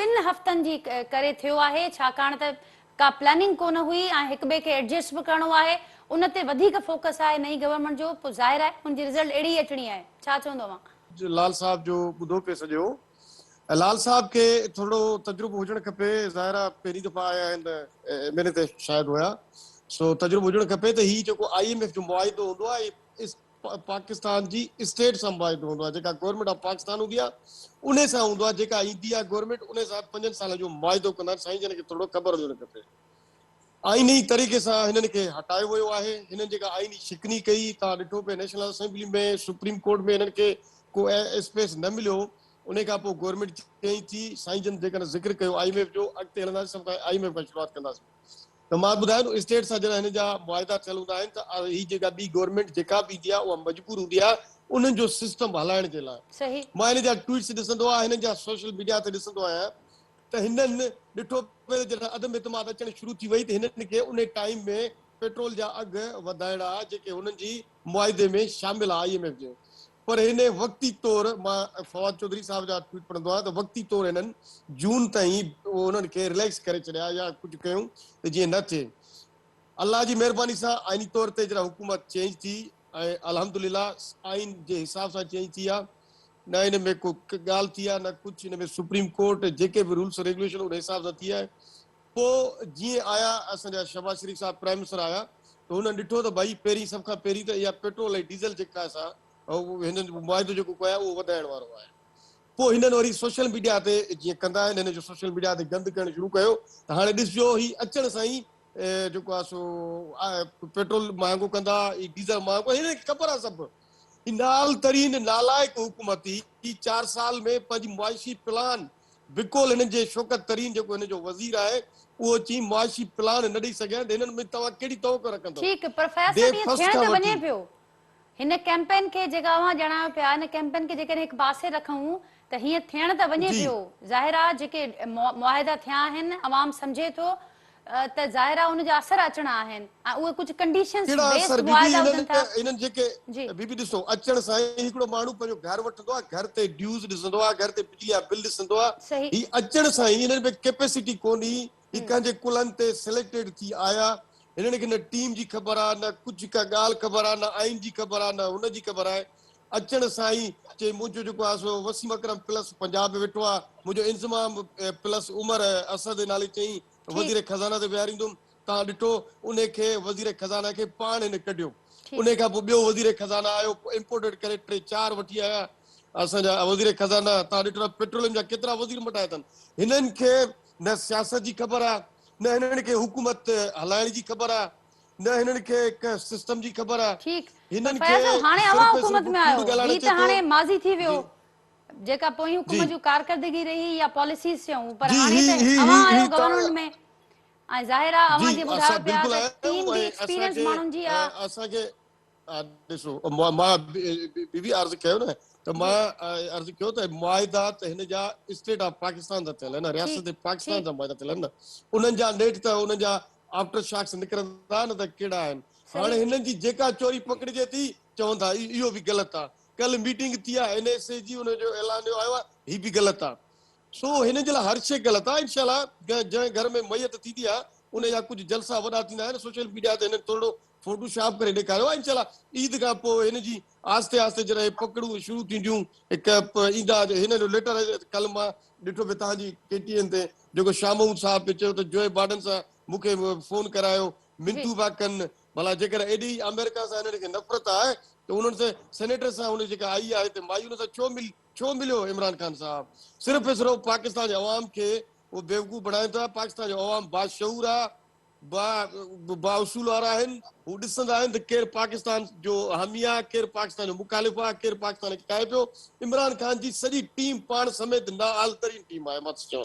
ٻن هفتن جي ڪري ٿيو آهي ڇاڪاڻ ته ڪا پلاننگ ڪونه هئي ۽ هڪ ٻئي کي ايڊجسٽ به ڪرڻو آهي ان تي وڌيڪ فوڪس آهي نئين گورنمينٽ جو پوء ظاهر آهي ان جي رزلٽ اهڙي ئي اچڻي آهي ڇا چوندو اوهان. لال صاحب جو ٻڌو پئي سڄو ۽ لال صاحب کي ٿورڙو تجربو هجڻ کپي ظاهر آ پهرين دفعا آيا آهن ايم اين اي ته شايد هيا سو تجربو هجڻ کپي ته هي جيڪو I M F جو معاهدو هوندو آهي پاڪستان جي اسٽيٽ سان معاهدو هوندو آهي جيڪا گورنمينٽ آف پاڪستان هوندي آهي انهي سان هوندو آهي جيڪا ايندي آهي گورنمينٽ انهي سان پنجن سالن جو معاهدو ڪندا آهن سائين جن کي ٿورڙو خبر هجڻ کپي آئيني طريقي سان هنن کي هٽايو ويو آهي هنن جيڪا آئيني شڪني ڪئي تان ڏٺو پئي نيشنل اسيمبلي ۾ سپريم ڪورٽ ۾ هنن کي ڪو اسپيس نه مليو انهي کان پوء گورنمينٽ چينج ٿي سائين جن جيڪڏهن ذڪر ڪيو I M F جو اڳتي هلنداسين سڀ کان I M F کان شروعات ڪنداسين ته مان ٻڌايو نه اسٽيٽ سان جڏهن هنن جا معاهدا ٿيل هوندا آهن ته هي جيڪا ٻي گورنمينٽ جيڪا به ايندي آهي اها مجبور هوندي آهي انهن جو سسٽم هلائڻ جي لاء مان هنن جا ٽوئيٽس ڏسندو آهيان هنن جا سوشل ميڊيا تي ڏسندو آهيان ته هنن ڏٺو پئي ته جڏهن عدم اعتماد اچڻ شروع ٿي وئي ته هنن کي انهي ٽائيم ۾ پيٽرول جا اگهه وڌائڻا جيڪي هنن جي معاهدي ۾ شامل آهي I M F جي پر هن وقتي طور مان فواد چوڌري صاحب جا ٽوئيٽ پڙهندو آهيان ته وقتي طور هنن جون تائين انهن کي رليڪس ڪري ڇڏيا يا ڪجهه ڪيون ته جيئن نه ٿئي الله جي مهرباني سان آئيني طور تي جڏهن حڪومت چينج ٿي ۽ الحمدلله آئين جي حساب سان چينج ٿي آهي نه ان ۾ ڪو ڳالهه ٿي آهي نه ڪجهه ان ۾ سپريم ڪورٽ جيڪي به رولس ريگوليشن ان حساب سان ٿي آهي پوء جيئن آيا اسان جا شهباز شريف صاحب پرائم منسٽر آيا ته هنن ڏٺو ته ڀائي پهرين سڀ کان پهرين ته اها پيٽرول ۽ ڊيزل جيڪا سا هنن معاهدو جيڪو ڪيو آهي اهو وڌائڻ وارو آهي پوء هنن وري سوشل ميڊيا تي جيئن ڪندا آهن هن جو سوشل ميڊيا تي گند ڪرڻ شروع ڪيو ته هاڻي ڏسجو هي اچڻ سان ئي جيڪو آهي سو پيٽرول مهانگو ڪندا هي ڊيزل مهانگو هنن کي خبر آهي سڀ هي نال ترين نالائق حڪومت هي 4 سال ۾ پنهنجي معاشي پلان بقول هنن جي شوڪت ترين جيڪو هن جو وزير آهي اهو چي معاشي پلان نه ڏئي سگهيا آهن ته هنن ۾ توهان ڪهڙي توقع رکندؤ؟ ٺيڪ پر فياض ڊي صاحب ائين فرسٽ ٿيڻ کان ته وڃي وٺي. پيو هن ڪيمپين کي جيڪا اوهان ڄاڻايو پيا هن ڪيمپين کي جيڪڏهن هڪ پاسي رکون ته هيئن ٿيڻ ته وڃي جي. پيو ظاهر آهي جيڪي معاهدا ٿيا آهن عوام سمجهي ٿو ته ظاهر آهي ان جا اثر اچڻا آهن ۽ اهي ڪجهه ڪنڊيشنز ڪهڙا بيسڊ اثر بي بي معاهدا هنن هجن ٿا هنن جيڪي جي. بي بي ڏسو اچڻ سان ئي هڪڙو ماڻهو پنهنجو گهر وٺندو آهي گهر تي ڊيوز ڏسندو آهي گهر تي بجلي جا بل ڏسندو آهي صحيح. هي اچڻ سان ئي هنن ۾ ڪيپيسٽي ڪونهي هي ڪنهن جي ڪلهن تي سليڪٽيڊ ٿي آيا هنن کي نه ٽيم جي خبر آهي نه ڪجهه ڪا ڳالهه خبر آهي نه آئين جي خبر آهي نه هن جي خبر آهي اچڻ سان ئي چئي منهنجو جيڪو آهي سو وسيم اڪرم پلس پنجاب ۾ ويٺو آهي منهنجو انضمام پلس عمر اسد جي نالي چئي وزير خزانه تي ويهاريندم توهان ڏٺو انهي کي وزير خزانه کي پاڻ هن ڪڍيو انهي کان پوء ٻيو وزير خزانه آيو پوء امپورٽيڊ ڪري ٽي چار وٺي آيا اسان جا وزير خزانه توهان ڏٺو نه پيٽروليم جا ڪيترا وزير مٽايا اٿن هنن کي نه سياست جي خبر آهي نه هنن کي حڪومت هلائڻ جي خبر آهي نه هنن کي ڪنهن سسٽم جي خبر آهي ٺيڪ پر هنن کي فياض صاحب هاڻي اوهان صرف ۽ حڪومت صرف ۾ ڪوڙ آهيو ڳالهائڻ هي اچي ته ٿو هاڻي ماضي ٿي ويو جي جيڪا پوئين جي حڪومت جون ڪارڪردگي رهي يا پاليسيز چئون پر جي هاڻي هي ته هي اوهان هي آهيو هي گورنمينٽ ۾ ۽ ظاهر آهي جي اوهان جيئن اسان ٻڌايو پيا بلڪل ته آيا ٽيم آهيون به ۽ اسان ايڪسپيرينس کي ماڻهن جي آهي اسان کي ڏسو مان بي بي عرض ڪيو نه ته جي مان عرض ڪيو ته معاهدا ته هن جا اسٽيٽ آف پاڪستان سان ٿيل آهن نه ٺيڪ رياست پاڪستان ٺيڪ سان معاهدا ٿيل آهن نه انهن جا نيٺ ته انهن جا آفٽر شاڪس نڪرندا نه ته ڪهڙا آهن هاڻي صحيح هنن جي جيڪا چوري پڪڙجي ٿي چون ٿا اهو به غلط آهي ڪلهه ميٽنگ ٿي آهي اين ايس اي جي ان جو اعلان آيو آهي هي به غلط آهي سو هنن جي لاء هر شيء غلط آهي انشاء الله جنهن گهر ۾ ميت ٿيندي آهي ان جا ڪجهه جلسا وڏا ٿيندا آهن سوشل ميڊيا تي هنن ٿورڙو فوٽو شاپ ڪري ڏيکاريو آهي انشاء الله عيد کان پوء هن جي آهستي آهستي جڏهن هي پڪڙون شروع ٿينديون هڪ ايندا هن جو ليٽر ڪلهه مان ڏٺو پئي توهان جي ڪي ٽي اين تي جيڪو شاهه محمود صاحب پئي چيو ته جوئي بائيڊن سان مون کي فون ڪرايو منتون پيا ڪن ڀلا جيڪڏهن ايڏي آمريڪا سان هنن کي نفرت آهي ته انهن سان سينيٽر سان هن جيڪا آئي آهي ته مائي ان سان ڇو مل ڇو مليو عمران خان صاحب صرف ۽ صرف پاڪستان جي عوام کي هو بيوقوف بڻائين ٿا پاڪستان جو عوام باشعور آهي با با اصول وارا آهن هو ڏسندا آهن ته ڪير پاڪستان جو حامي آهي ڪير پاڪستان جو مخالف آهي ڪير پاڪستان کي کائي پيو عمران خان جي سڄي ٽيم پاڻ سميت نااهل ترين ٽيم آهي مان چوان.